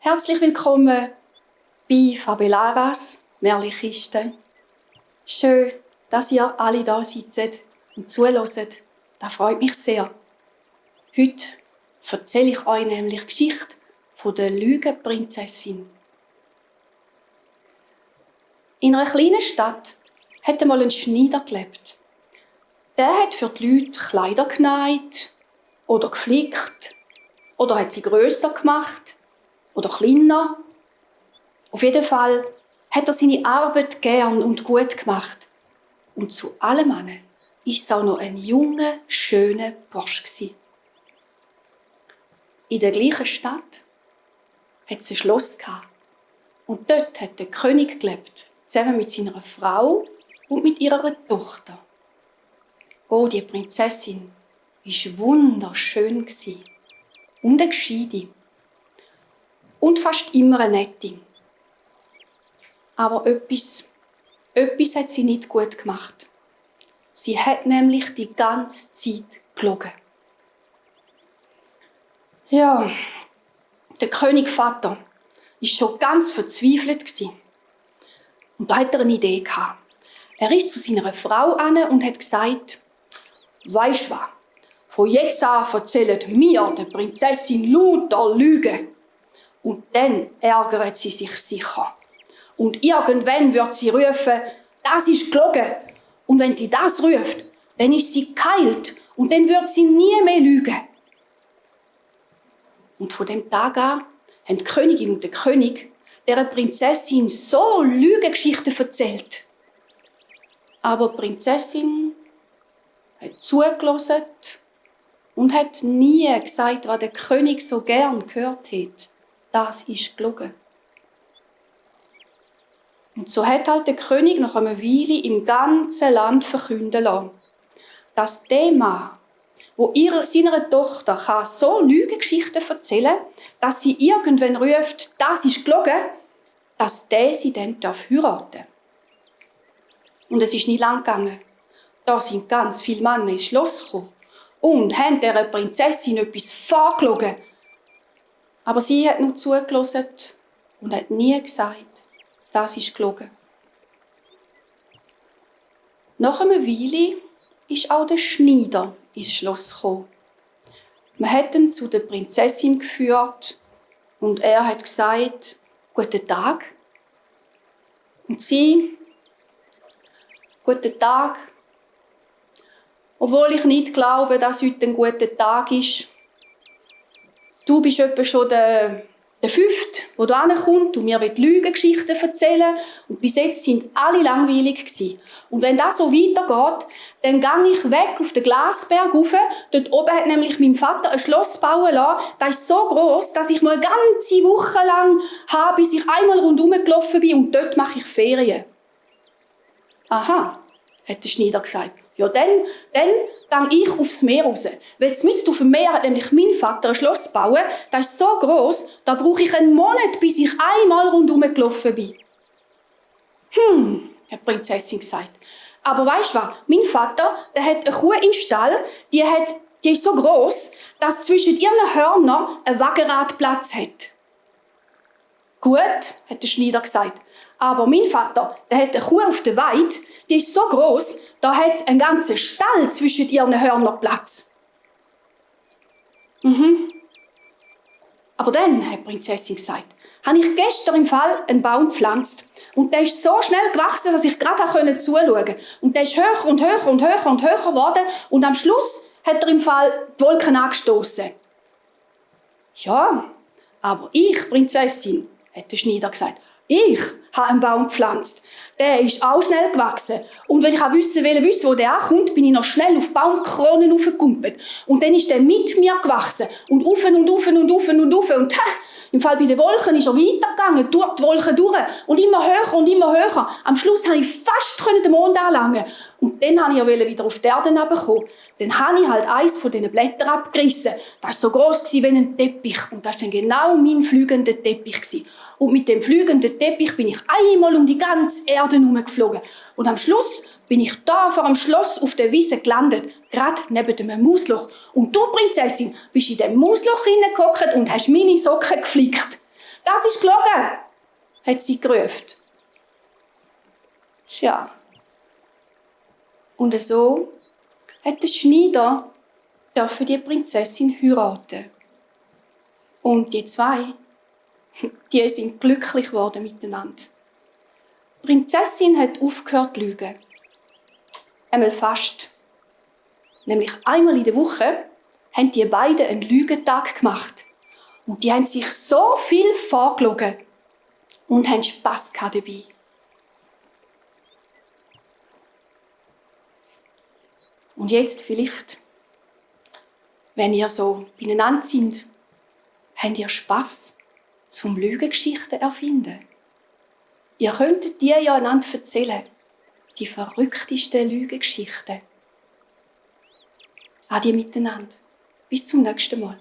Herzlich willkommen bei Fabelaras Märchenkiste. Schön, dass ihr alle da sitzt und zuhört. Das freut mich sehr. Heute erzähle ich euch nämlich die Geschichte von der Lügenprinzessin. In einer kleinen Stadt hat einmal ein Schneider gelebt. Der hat für die Leute Kleider genäht oder geflickt oder hat sie grösser gemacht oder kleiner. Auf jeden Fall hat er seine Arbeit gern und gut gemacht. Und zu allem war es auch noch ein junger, schöner Bursch gsi. In der gleichen Stadt hat es ein Schloss gehabt. Und dort hat der König gelebt, zusammen mit seiner Frau und mit ihrer Tochter. Oh, die Prinzessin war wunderschön und eine Gescheite. Und fast immer eine nette. Aber etwas hat sie nicht gut gemacht. Sie hat nämlich die ganze Zeit gelogen. Ja, der Königvater war schon ganz verzweifelt. Und da hat er eine Idee gehabt. Er ist zu seiner Frau an und hat gesagt: «Weisst was? Von jetzt an erzählen mir, der Prinzessin, lauter Lügen. Und dann ärgert sie sich sicher. Und irgendwann wird sie rufen, das ist gelogen. Und wenn sie das ruft, dann ist sie geheilt und dann wird sie nie mehr lügen.» Und von dem Tag an haben die Königin und der König der Prinzessin so Lügengeschichten erzählt. Aber die Prinzessin hat zugelassen und hat nie gesagt, was der König so gern gehört hat. Das ist gelogen. Und so hat halt der König nach einer Weile im ganzen Land verkünden lassen, dass der Mann, der seiner Tochter so Lügengeschichten erzählen kann, dass sie irgendwann ruft, das ist gelogen, dass der sie dann heiraten darf. Und es ist nicht lang gegangen. Da sind ganz viele Männer ins Schloss gekommen und haben dieser Prinzessin etwas vorgelogen. Aber sie hat nur zugelassen und hat nie gesagt, das ist gelogen. Nach einer Weile ist auch der Schneider ins Schloss gekommen. Man hat ihn zu der Prinzessin geführt und er hat gesagt, «Guten Tag.» Und sie, «Guten Tag. Obwohl ich nicht glaube, dass heute ein guter Tag ist. Du bist etwa schon der Fünfte, der hier ankommt und mir Lügengeschichten erzählen. Und bis jetzt sind alle langweilig gewesen. Und wenn das so weitergeht, dann gehe ich weg auf den Glasberg rauf. Dort oben hat nämlich mein Vater ein Schloss bauen lassen. Das ist so gross, dass ich mal eine ganze Woche lang habe, bis ich einmal rundherum gelaufen bin und dort mache ich Ferien.» «Aha», hat der Schneider gesagt. «Ja, dann gehe ich aufs Meer raus. Weil mitten auf dem Meer hat nämlich mein Vater ein Schloss bauen. Das ist so gross, da brauche ich einen Monat, bis ich einmal rundherum gelaufen bin.» hat die Prinzessin gesagt. «Aber weisst du was? Mein Vater, der hat eine Kuh im Stall, die ist so gross, dass zwischen ihren Hörnern ein Wagenrad Platz hat.» «Gut», hat der Schneider gesagt. «Aber mein Vater, der hat eine Kuh auf der Weide, die ist so gross, da hat ein ganzer Stall zwischen ihren Hörnern Platz.» «Aber dann», hat die Prinzessin gesagt, «habe ich gestern im Fall einen Baum gepflanzt. Und der ist so schnell gewachsen, dass ich gerade zuschauen konnte. Und der ist höher und höher und höher und höher geworden. Und am Schluss hat er im Fall die Wolken angestoßen.» «Ja, aber ich, Prinzessin», hat der Schneider gesagt, «ich habe einen Baum gepflanzt. Der ist auch schnell gewachsen. Und wenn ich wissen, wo der ankommt, bin ich noch schnell auf Baumkronen raufgekumpelt. Und dann ist der mit mir gewachsen. Und rauf und rauf und rauf und rauf. Und im Fall bei den Wolken ist er weitergegangen, durch die Wolken durch. Und immer höher und immer höher. Am Schluss konnte ich fast den Mond anlangen. Und dann wollte ich wieder auf die Erde runterkommen. Dann habe ich halt eins von diesen Blättern abgerissen. Das war so gross wie ein Teppich. Und das war dann genau mein fliegender Teppich. Und mit dem fliegenden Teppich bin ich einmal um die ganze Erde herumgeflogen. Und am Schluss bin ich da vor dem Schloss auf der Wiese gelandet, gerade neben dem Mausloch. Und du, Prinzessin, bist in dem Mausloch hineingehockt und hast meine Socken geflickt. Das ist gelogen, hat sie gerufen. Tja. Und so hat der Schneider die Prinzessin heiraten. Und die zwei, die sind glücklich geworden miteinander. Die Prinzessin hat aufgehört zu lügen. Einmal fast. Nämlich einmal in der Woche haben die beiden einen Lügentag gemacht. Und die haben sich so viel vorgelogen und haben Spass dabei. Und jetzt vielleicht, wenn ihr so beieinander seid, habt ihr Spass zum Lügengeschichten erfinden. Ihr könntet die ja einander erzählen, die verrücktesten Lügengeschichten. Ade miteinander. Bis zum nächsten Mal.